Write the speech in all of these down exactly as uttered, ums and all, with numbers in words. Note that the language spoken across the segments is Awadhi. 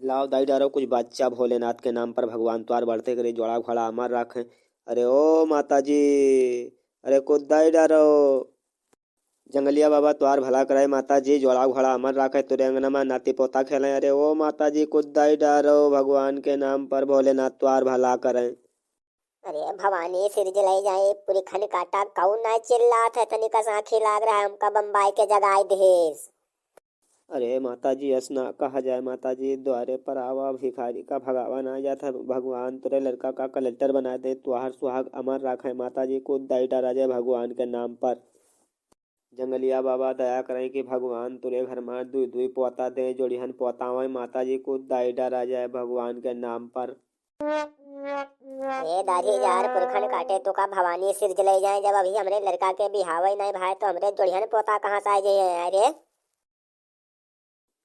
लाव दाई डारो कुछ बच्चा भोलेनाथ के नाम पर, भगवान तोहार बढ़ते करे, जोड़ा घोड़ा अमर राखे। अरे ओ माता जी, अरे कुछ दाई डारो। जंगलिया बाबा तोहार भला करे माता जी, जोड़ा घोड़ा अमर राखे, तोरे अंगना में नाती पोता खेले। अरे ओ माता जी, कुछ दाई डारो, भगवान के नाम पर भोलेनाथ तोहार भला करे। अरे भवानी सिरजले जाए, पुरखन काटा, कौन ना चिल्लात है, तनिका सा आँखी लाग रहा है, हमका बम्बाई के जगाई देस। अरे माता जी, अस ना कहा जाए माता जी, द्वारे पर आवा, भिखारी का भगावा ना जात है, भगवान तोरे लड़का का कलेक्टर बना दे, तोहार सुहाग अमर राखे माता जी, कुछ दाई डारा जाए भगवान के नाम पर। जंगलिया बाबा दया करें कि भगवान तोरे घर में दुई दुई पोता दे, जोड़िहन पोता होए माता जी, कुछ दाई डारा जाए भगवान के नाम पर। ए दाढ़ी यार, पुरखन काटे, तू का भवानी सिरजले जाए, जब अभी हमरे लड़का के बिहावे नहीं भाई, तो हमरे जोड़िहन पोता कहाँ से आ जाए? अरे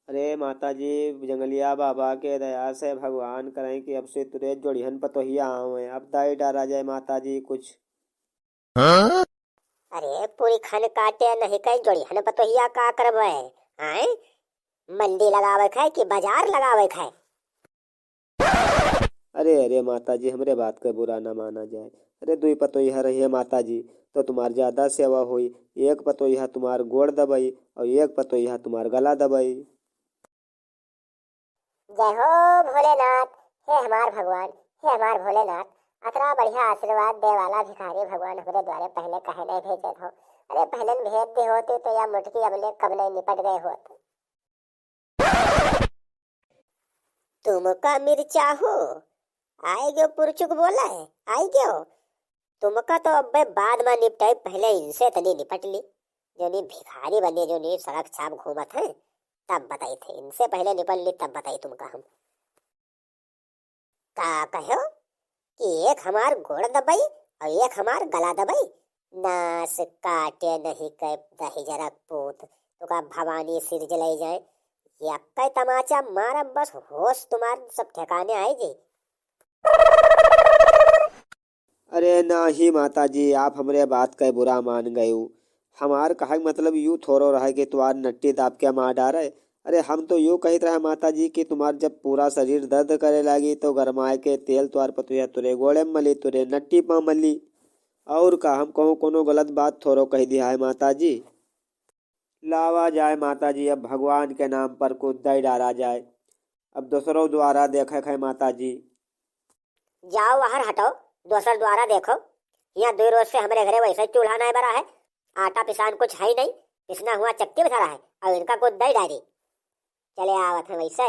अरे माता जी, जंगलिया बाबा के दया से भगवान करें कि अब से तुरे जोड़िहन पतोहिया आवे, अब दाई डारा जाए माता जी कुछ। अरे पुरखन काटे नहीं कहीं जोड़िहन पतोहिया का करबे? आए, मंडी लगावे खाए कि बाजार लगावे खाए? अरे अरे माता जी, हमरे बात का बुरा ना माना जाए। अरे दुई पतोहिया रही है माता जी, तो तुम्हार ज्यादा सेवा होई। एक पतोहिया तुम्हार गोड़ दबाई और एक पतोहिया तुम्हार गला दबाई। जय हो भोलेनाथ। हे हमार भगवान, हे हमार भोलेनाथ, अतरा बढ़िया आशीर्वाद दे वाला भिखारी भगवान हमरे द्वारे पहले कहे नहीं भेजे हो। अरे पहले भेज दे होते तो या मुटकी अबले कब नहीं निपट गए होते। तुमका मिर्चा हो, आए गयो पुरचुक बोला है, आए गयो। तुमका तो अब्बे बाद में निपटाई, पहले इनसे तनी निपट ली। जो नी भिखारी बने, जो नी सड़क छाप घूमत हैं, तब बताई थे, इनसे पहले निपट ली, तब बताई तुमका हम। का कहो कि एक हमार गोड़ दबाई और एक हमार गला दबाई? नास काटे नहीं के दही जरक पूत, तुका भवानी सिरजले जाए। यक्के तमाचा मारब बस होश तुम्हार सब ठिकाने आए जी। अरे नाही माता जी, आप हमरे बात का बुरा मान गयू। हमार कहे के मतलब यू थोरो रहे कि तुम्हार नट्टी दाब के मार डारे। अरे हम तो यू कहित रहे माता जी कि तुम्हार जब पूरा शरीर दर्द करे लागी तो गरमाए के तेल तुम्हार पतोहिया तुरे गोड़े में मली, तुरे नट्टी पा मली। और का हम कहूँ कोनो गलत बात थोरो कह दिया है माता जी। लावा जाए माता जी, अब भगवान के नाम पर कुछ दई डारा जाए। अब दोसरो द्वारा देखे खाए माता जी। जाओ बाहर हटो, दोसर द्वारा देखो। यहाँ दो रोज से हमरे घरे वैसे चूल्हा नहीं बरा है, आटा पिसान कुछ है ही नहीं, पिसना हुआ चक्की में धरा है और इनका कुछ दई डारी। चले आवत हैं वैसे।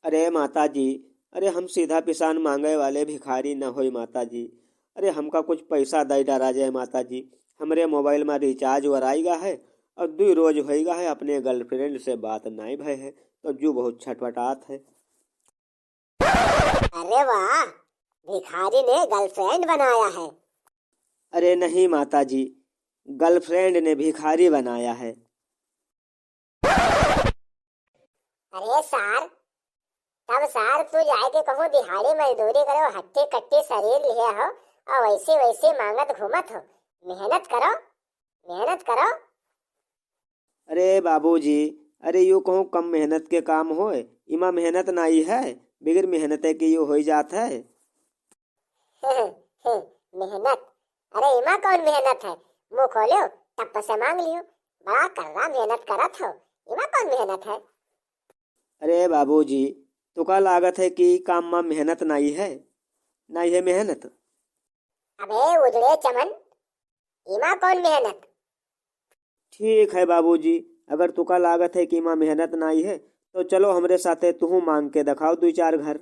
अरे माता जी, अरे हम सीधा पिसान मांगे वाले भिखारी न होई माता जी। अरे हमका कुछ पैसा दई डारा जाए माता जी। हमरे मोबाइल में रिचार्ज वराई गा है और दुई रोज होई गा है अपने गर्लफ्रेंड से बात नाई भय है, तो जू बहुत छटपटात है। अरे वाह, भिखारी ने गर्लफ्रेंड बनाया है। अरे नहीं माता जी, गर्लफ्रेंड ने भिखारी बनाया है। अरे सार, तब सार तू जाए के कहूँ दिहाड़ी मजदूरी करो, हट्टी कट्टी शरीर लिए हो और वैसे वैसे मांगत घूमत हो। मेहनत करो, मेहनत करो। अरे बाबूजी, अरे यो कहूँ कम मेहनत के काम होए, इमा मेहनत नाई है, बिगर मेहनते के यो होई जात है। मेहनत? अरे इमा कौन मेहनत है? मुंह खोल्यो, टप्प से मांग लियो। बड़ा कर्रा मेहनत करत हो, इमा कौन मेहनत है? अरे बाबूजी, तुका लागत है कि काम मा मेहनत नाई है? नाई है मेहनत? अबे उजड़े चमन, इमा कौन मेहनत? ठीक है बाबूजी, अगर तुका लागत है कि इमा मेहनत नाई है, तो चलो हमरे साथे तुहू मांग के देखाओ दुई चार घर।